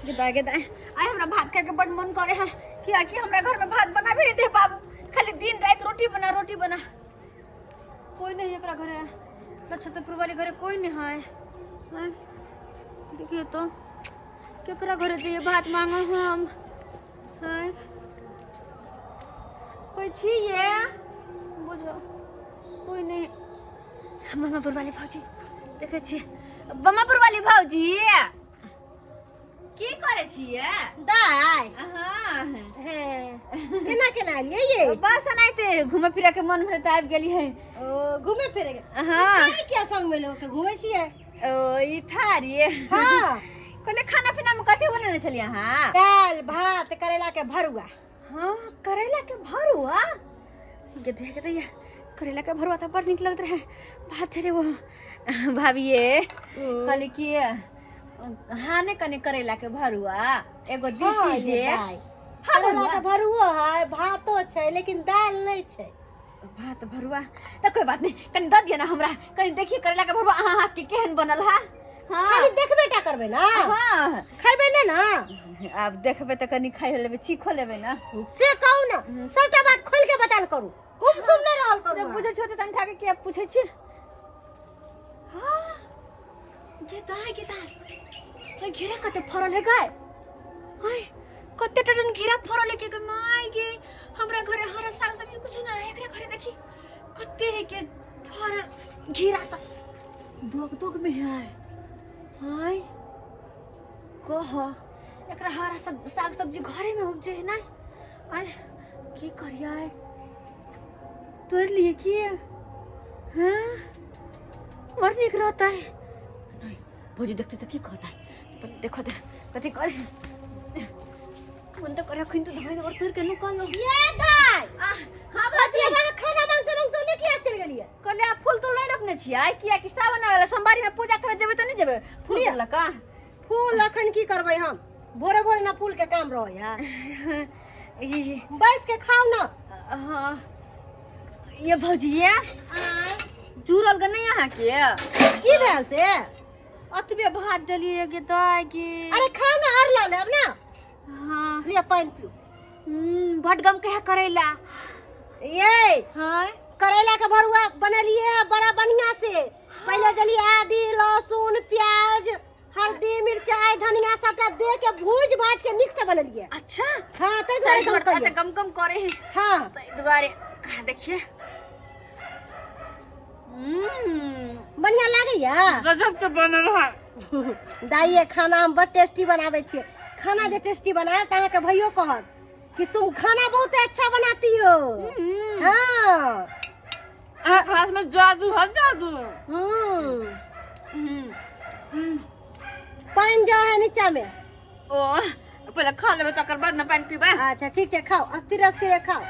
गेदा गेदा, आइ हमरा भात खाके बड मन करे है, कियाकि हमरा घर में भात बनाबे नहीं दे बाबू, खाली दिन रात रोटी बना रोटी बना। कोई नहीं एकरा घरे, नक्षत्रपुर वाले घरे कोई नहीं है। हैं? देखिए तो केकरा घरे जाइए भात मांगो हम। हैं? कोई छिए बुझो कोई नहीं। बमापुर वाली भौजी देखे छिए, बमापुर वाली भौजी की करे छिए? दाय। हाँ। हे, केना केना एलियै ये? बस एनाहिते घूमे फिरे के मन भेल तऽ आबि गेली है। ओ घूमे फिरे के? हाँ। थारी किया संग में लोग के घूमे छियै? ओ ई थारी? हाँ। कहले खाना पीना में कथी बनेने छलियै अहाँ? दालि भात करेला के भरुआ। हाँ, करेला के भरुआ। गे देख दैया, करेला के भरुआ तऽ बड़ नीक लगैत रहे। भात छलै वो भाभिये, कहली कि हाँ ने कने करेला के भरुआ एगो दीती जे। हाँ, करेला के भरुओ है, भातो छै, लेकिन दालि नहि छै। भात भरुआ तऽ कोई बात नहीं, कनि दऽ दिअ ना हमरा, कनि देखिए करेला के भरुआ अहाँ हाथ के केहन बनल है। हाँ। खाली देखबे टा करबै ना? हाँ। खैबै नहि ना? आब देखबै तऽ कनि खाइ लेबै, चीखो लेबै ना। से कहू ना, सबटा बात खोल के बताल करू, गुमसुम नहि रहल करू। जब बुझै छियै तऽ तनखा के किया पूछै छी? हाँ गे दाय, गे घेरा कते फरल है गाय। हाय, कते टन घेरा फरल है के गे my गे। हमरा घरे हरा साग सब्जी कुछ ना रहे, एकरा घरे देखी कते है के फरल घेरा सब दोग दोग में है। हाय कह, एकरा हरा सब साग सब्जी घरे में उपजे है ना। आय की करिया, तोड़ लिए की? हाँ बड़ नीक रहता है। नहीं भौजी देखते तो की कहता है? देखो दे कथी करे, मन तो करे अखन तो धोए और तोड़ के नुकल। ये दाय। हाँ भौजी। अहाँ खाना मांगते मांगते ने किया चलि गेलियै? कहलियै आब फूल तूल नहीं रोपने छियै, किया कि सावन आबै सोमवारी में पूजा करे जेबै तऽ नहीं जेबै फूल लिअ। तोड़ लऽ कऽ? फूल अखन की करबै हम, भोरे भोरे ना फूल के काम रहै है। ई बैस के खाउ ना। हाँ ये भौजी, ये जुड़ल गे नहीं अहाँके? की भेल से? अतबे भात देलियै गे दाय गे। अरे खाउ ना, आर लऽ लेब ना। हाँ। लिअ पानि पीउ। बड गम के है करैला। ये हाँ। करैला के भरुआ बनेलिए है बड़ा बढ़िया से। पहले देलिए आदि लहसुन प्याज हल्दी मिरचाई धनिया सबटा दे के भूज भाज के नीक से बनेलिए। अच्छा। हाँ, ताहि दुआरे गम करिए। गम गम करे है। हाँ। ताहि दुआरे कहाँ देखिए। बढ़िया लागैया? गजब के बनल है। दाई ये खाना हम बड़ टेस्टी बनाबै छियै। खाना जे टेस्टी बनायब तऽ अहाँके भैयो कहत कि तुम खाना बहुत अच्छा बनाती हो। हाँ। अहाँ क्लास में जादू है, जादू। पानि जा है नीचा में। ओ पहले खा लेबै तकर बाद ने पानि पीबै। अच्छा ठीक छै, खाओ, अस्थिर अस्थिर खाओ।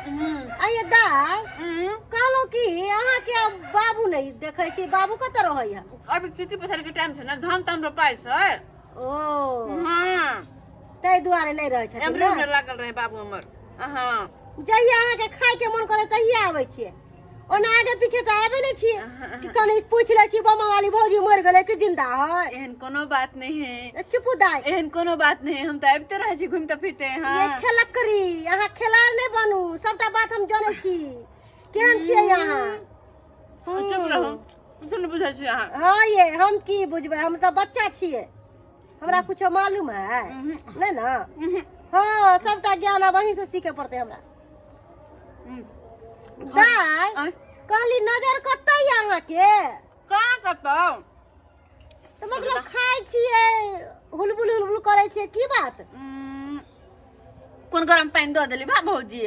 आइए दाई, कहलहुँ कि अहाँके आब बाबू नहि देखै छी, बाबू कतऽ रहै है? अभी खेती पथारी के टाइम छै ने, धान तान रोपाइ छै। ओ हाँ। ताहि दुआरे नहि रहै छथिन। एमरे ने उमरे लागल रहे बाबू हमर। हाँ। जहिया अहाँके खायके मन करे तहिया आबै छियै, ओना आगे पीछे तऽ आबे नहि छियै कि कनि पूछि लै छी बमा वाली भौजी मरि गेलै कि जिंदा है। एहन कोनो बात नहीं है। चुपू दाई। एहन कोनो बात नहीं है, हम तऽ आबिते रहै छी घुमिते फिरते। हाँ। ये खेलकरी, अहाँ खेलाड़ नहि बनू, सबटा बात हम जनै छी, केहन छियै अहाँ। चुप रहू, कुछो नहि बुझै छी अहाँ। हाँ ये हम की बुझबै, हम सब बच्चा छियै, हमरा कुछो मालूम है नहि ना। हाँ सबटा ज्ञान आब अहीं से सीखे पड़तै हमरा। दाई आँय? कहली नजर कतऽ यऽ अहाँके? कहाँ कतौ। तऽ मतलब खाइ छियै हुलबुल हुलबुल करै छियै, की बात? कोन गरम पानि दऽ देली भा भौजी?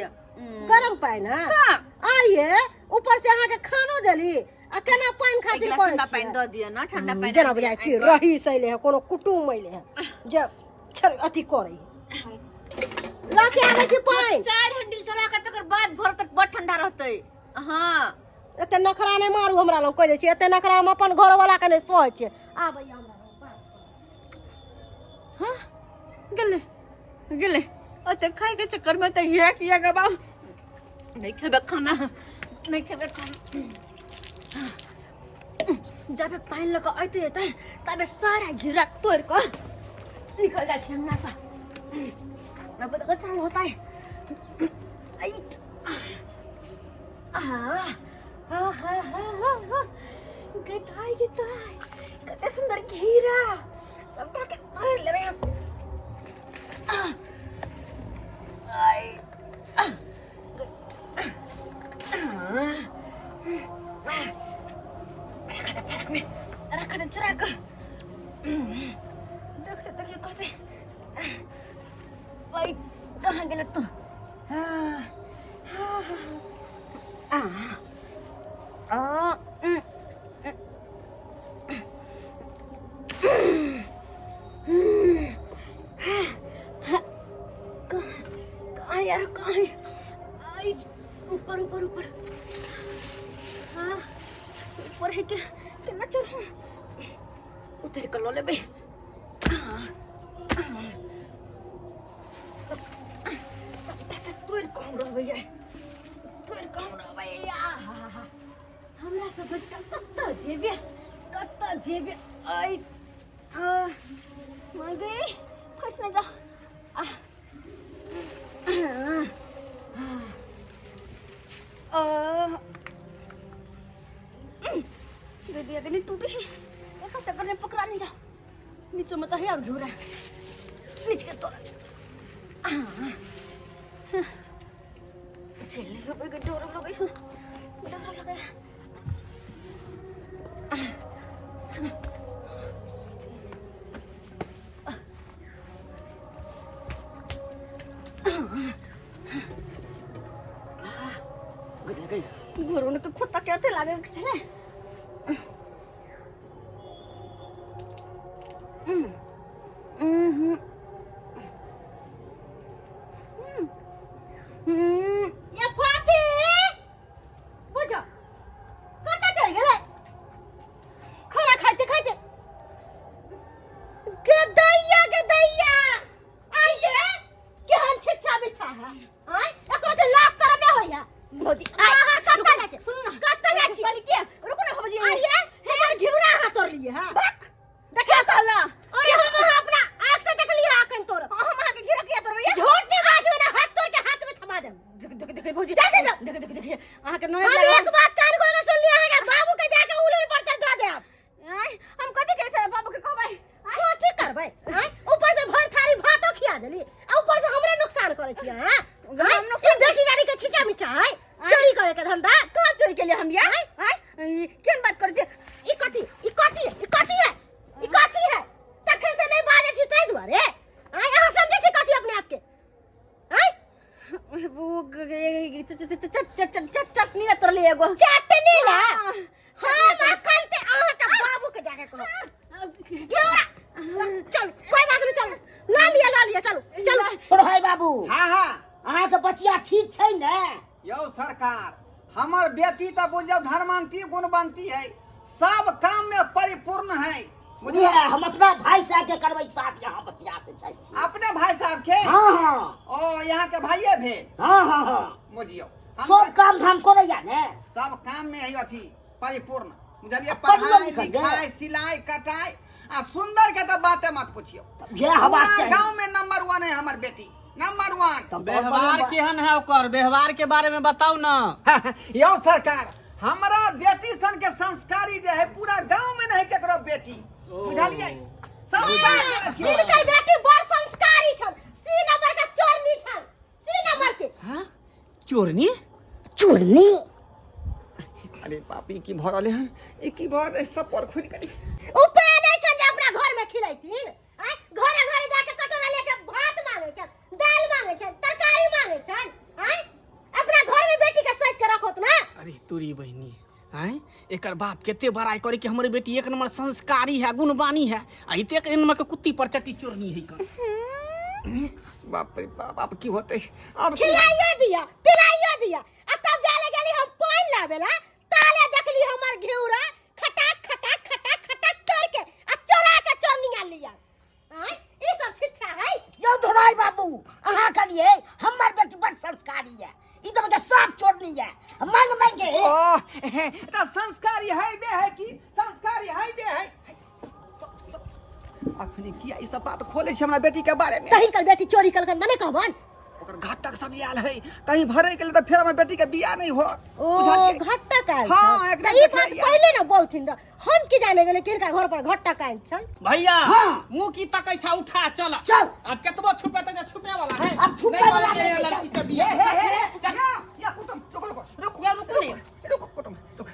गरम पानि? हाँ। कहाँ? आइए ऊपर से अहाँके खानो देली आ केना पानि एक खातिर गिलास करै ठंडा छियै? पानि दऽ दिअ ने, ठंडा पानि। जेना बुझाइ कि रहीस अयलै है, कोनो कुटुम अयलै है जे अथी करै है। लऽ के आबै छी पानि। 4 हैंडल चला के तकर बाद भोर तक बड़ ठंडा रहतै। हाँ। एते नखरा नहि मारू हमरा लग, कहि दै छी, एते नखरा हम अपन घरवाला के नहि सहै छियै। आबैया हमरा लग। हाँ गेलै गेलै, ओते खाय के चक्कर में तऽ इएह किया गबाउ। नहीं खेबै खाना, नहीं खेबै खाना। जाबे पानि लऽ कऽ अयतै एतै ताबे सारा घेरा तोड़ि कऽ निकल जाइ छी अंगना से। अब तो चालू होता है। आई आ आ हा हा हा गताई गताई, कते सुंदर घेरा, सबटा के तोड़ लेबै हम। आई रख दे फरक में, रख दे चुरा के। देख से देखिए कते भाई कहाँ गेल तू? हाँ हाँ हाँ आ आ कहाँ यार, कहाँ है? आई ऊपर ऊपर ऊपर। हाँ ऊपर है क्या? केना चढ़ू? उतर के लऽ लेबै। सबटा के तोड़ि कऽ हम रहबै जाय, तोड़ि कऽ हम रहबै। आहा, हमरा सब बचि कऽ कतऽ जेबै, कतऽ जेबै? ऐ माय गे, फँसि नहि जाउ। आ दीदी अगर नहीं टूटी देखो चक्कर में पकड़ा नहीं जाओ। नीचे में तो है और घूरा नीचे के तो चल डोर लगे, डोर लगे। घोरोने के खोता के अथे लागे के छले। ये फाफी बुझो कतऽ चलि गेलै खाना खाइते खाइते? गे दैया, गे दैया, आइये केहन छिच्छा बिच्छा है। आँय, एकरो के लाज शरम नहि होइया? भौजी बाहर कतऽ जाइ छी? सुनू ना। कतऽ जाइ छी? कहली के रुकू ना भौजी। आइये हमर घिउरा अहाँ तोड़लियै हँ? भक देखियौ कहला। अरे हम अहाँ अपना आँख से देखलियै अखन तोड़त। हम अहाँके घिरा किया तोड़बै? झूठ नहि बाजू ना, हाथ तोड़ के हाथ में थमा देब। देख देख देख भौजी, जा दे जा। देख देख देख, अहाँके ननद हम लागल। एक बात कान खोल के सुनलियै, अहाँके बाबू के जाके उलूल पर चढ़ दऽ देब। आँय, हम कथी के से बाबू के कहबै? कथी करबै? आँय, ऊपर से भर थारी भातो खिया देली आ ऊपर से हमरे नुकसान करै छियै अहाँ। हम नुकसान? ई बेटी रानी के छिचा मिचा है चोरी करे के धंधा। कहाँ चोरी केलियै हम या? आँय, ई केहन बात करै छियै? ई कथी, ई कथी है, ई कथी है, ई कथी है? तखन से नहीं बाजै छी ताहि दुआरे। आँय, अहाँ समझै छी कथी अपने आप के? आँय, वो चटनी ना तोड़लियै एगो। चटनी ला? हाँ। हम अखन ते अहाँके बाबू के जाके कहब। घेरा चल, कोई बात नहीं, चल ला लिया, ला लिया, चलो चलो। पढ़ाई बाबू। हाँ हाँ। अहाँके बचिया ठीक छै ने? यौ सरकार, हमर बेटी तऽ बुझियौ धर्मांती गुणवंती है, सब काम में परिपूर्ण है। बुझलियै? बुझलियै, हम अपना भाई साहब के करबै साथ यहाँ बचिया से जाइ छी। अपने भाई साहब के? हाँ हाँ। ओ यहाँ के भाइये भेल? हाँ हाँ हाँ। बुझियौ हम सब काम धाम करैया ने? सब काम में है अथी परिपूर्ण, बुझलियै? पढ़लो पढ़ाई लिखल लिखाई सिलाई कटाई आ सुंदर के तऽ बाते मत पूछियौ। तब यह हवा पूरा चाही। गांव में नंबर वन है हमर बेटी, नंबर वन। तब बहुत व्यवहार बढ़िया। केहन है ओकर? व्यवहार के बारे में बताउ ना। यौ सरकार, हमरा बेटी सन के संस्कारी जे है पूरा गांव में नहीं केकरो बेटी, बुझलियै? संस्कार देने छियै। हिनकर बेटी बड़ संस्कारी छल, सी नंबर के चोरनी छल, सी नंबर के। हाँ चोरनी? चोरनी। अरे बाप, ई की भऽ रहलै हन? ई की भऽ रहलै? सब पर खुलि गेलै। उपाय नहि छल जे अपना घर में खिलैथिन? आँय, घरे घरे जाके कटोरा लेके भात मांगे छल, दाल मांगे छल, तरकारी मांगे छल। आँय, अपना घर में बेटी के सैत के रखोत ना। अरे तोरी बहिनी, आँय एकर बाप कते बड़ाई करे कि हमर बेटी एक नंबर संस्कारी है, गुणवानी है, आ एतेक एक नंबर के कुत्ती पर चट्टी चोरनी है कर। बाप रे बाप, अब की होतै? अब की? खिलाइयो दिया, पिलाइयो दिया, आ तब जाले गेली हम पानि लाबेला, ताले देखली हमर घिउरा खटाक खटाक खटाक खटाक तोड़ के आ चोरा के चोरनिया लिया। आँय, ई सब छिच्छा है। यौ ढोराई बाबू, अहाँ कहलियै हमर बेटी बड़ संस्कारी है, ई तऽ मतलब सब चोरनी है मांग मांग के। ओ तऽ संस्कारी है बे है की संस्कारी है बे है। अखनी किया ई सब बात खोले छी हमरा बेटी के बारे में? तहिन कर बेटी चोरी कलकन त नहि कहबन। ओकर घाटक सब आयल है, कहीं भरे के लिए तऽ फेर हमर बेटी के बियाह नहीं हो। ओ बुझलियै? घटक आयल हाँ, छल। एकदम तऽ ई बात देखलियै। पहिले ने बोलथिन रह, हम की जाने गेलै कि हिनका घर पर घटक आयल छल। भैया हाँ। मुंह की तकै छा, उठा चल। चल। अब केतबो छुपेते जे छुपे वाला है। अब छुपे नहीं वाला बोले नहीं के छै, लड़की चल। से बियाह। हे हे हे चल। या या कुटुम, रुको रुको रुको। या, रुको ने। रुको कुटुम, रुको।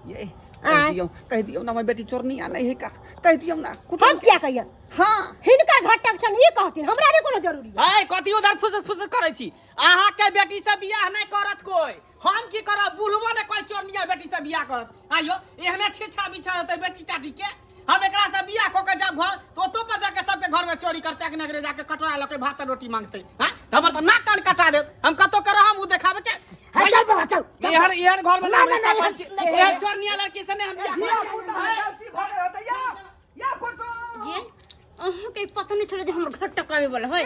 ये कह आँय। दियौ, कह दियौ ना हमर बेटी चोरनी आ नहीं है का, कह दियौ ना कुटुम। हम किया कहियै? हाँ। हिनकर घटक छन ई कहथिन, हमरा नहि कोनो जरूरी है। ऐ कथी उधर फुसुर फुसुर करै छी? अहाँ के बेटी से बियाह नहीं करत कोई, हम की करब? बुढ़बो ने कोई चोरनिया बेटी से बियाह करत। आइयो एहने छिछा बिछा होते बेटी टाटी के, हम एकरा से बियाह क के जाब घर तो ओतो पर जाके सबके घर में चोरी करते, एक नगरे जाके कटोरा लके भात रोटी मांगते। हां हमर त नाक कान कटा देब, हम कतो के रहम उ देखाबे के। हाँ, चल बाबा, चल, चल। एहन एहन घर में ना, ना, ना, एहन नहीं। एहन चोरनिया लड़की से नहीं हम बियाह धिया करब। पुता है, गलती भऽ गेल होतै। या या कुटुम। ये अहाँके पता नहीं चले जे हमर घर टकावे वाला है,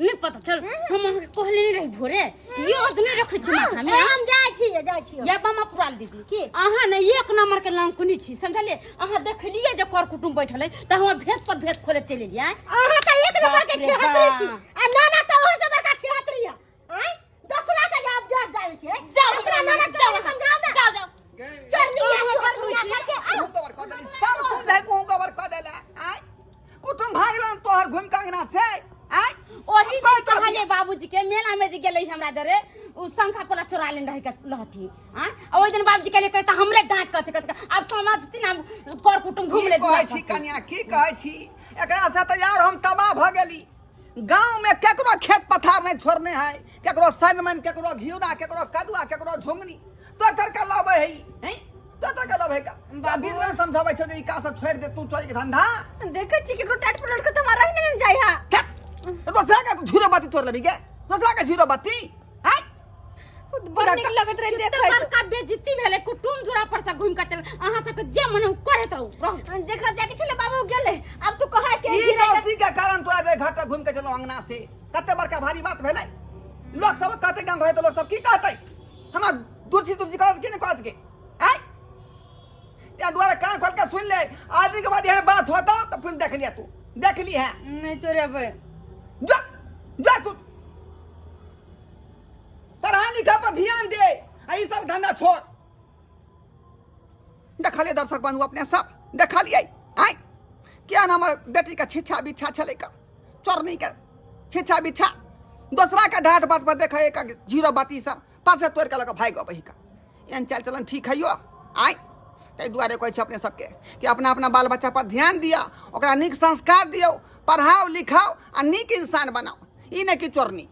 नहीं पता चल। हम अहाँके कहले नहीं रही भोरे, याद नहीं रखे छी माथा में। हम जाइ छी, जाइ छी। या मामा पुराल दीदी की? अहाँ ने एक नंबर के लंकुनी छी, समझलिए? अहाँ देखलिए जे कर कुटुम बैठल है त हम भेद पर भेद खोले चलि एलियै। अहाँ त एक नंबर के बाप रे छिहत्तरी छी बाप। आ नाना त अहाँ से बड़का छिहत्तरी है। आँय दोसरा के जब जब जाइ छियै। जाओ, अपना नाना के जाओ, समझाओ ना। जाओ, जाओ। चोरनिया, अहाँ के चोरनिया कहै छी। सबके आउ। घूम कवर कऽ देली सब, तू जाय घूम कवर कऽ देला। आय कुटुम भागलन तोहर घूम के अंगना से। आय ओही अब कोई दिन तो कहलिए बाबूजी के मेला में जे गेलै हमरा जरे उ शंखा पोला चोरा लेने रहे के लहठी। हाँ आ ओहि दिन बाबूजी कहलिए कहता हमरे डांट कथे कथे, आब समझती ना कर कुटुम घूम की ले। कहै छी कन्या, की कहै छी? एकरा से तऽ यार हम तबाह भऽ गेली। गाँव में केकरो खेत पथार नहीं छोड़ने है, केकरो सजमनि, केकरो घिउरा, केकरो कदुआ, केकरो झुंगनी तोड़ तोड़ के लबै है। हैं तोड़ तोड़ के लबै है का? बीच में समझाबै छौ जे ई काज सब छोड़ि दे तू चोरी के धंधा। देखै छी केकरो टाट पर लड़के तुम्हारा ही नहीं जाइ हा। दोसरा के झीरो बाती तोड़ लेबी गे, दोसरा के झीरो बाती। हैं बड़ नीक लगैत रहे कते देखैत। बड़का बेइज्जती भेलै, कुटुम दूरा पर से घुमि के चल, अहाँ सबके जे मन हो करैत रहू, रहू। जेकरा जाके छलै बाबू गेलै, आब तू कहै के ई गिरै के- गलती के कारण तोरा जे घर तक घुमि के चलो अंगना से, कते बड़का भारी बात भेलै। लोक सब कहते गाँव घर तऽ लोक सब की कहतै? हमरा दुर्सी दुर्सी कहत की नहि कहत के? आँय ताहि दुआरे कान खोल के सुन ले, आदमी के बाद एहन बात होता तऽ फिर देख लिया, तू देख ली है। नहीं चोरेबै। जा जा तू पढ़ाई लिखा पर ध्यान दे आ ई सब धंधा छोड़। देखलिए दर्शक बंधु अपने सब देखलिए आय क्या ना हमर बेटी के छिछा बिछा छलै का चोरनी के छिछा बिछा, दोसरा के ढाठ बात पर देखे एक जीरो बाती सब पासे तोड़ के लगा भागि अबै का। एहन चालि चलन ठीक है यो? आय ताहि दुआरे कहै छी अपने सबके कि अपना अपना बाल बच्चा पर ध्यान दिअ, ओकरा नीक संस्कार दियौ, पढ़ाओ लिखाओ आ नीक इंसान बनाओ, ई नहि कि चोरनी।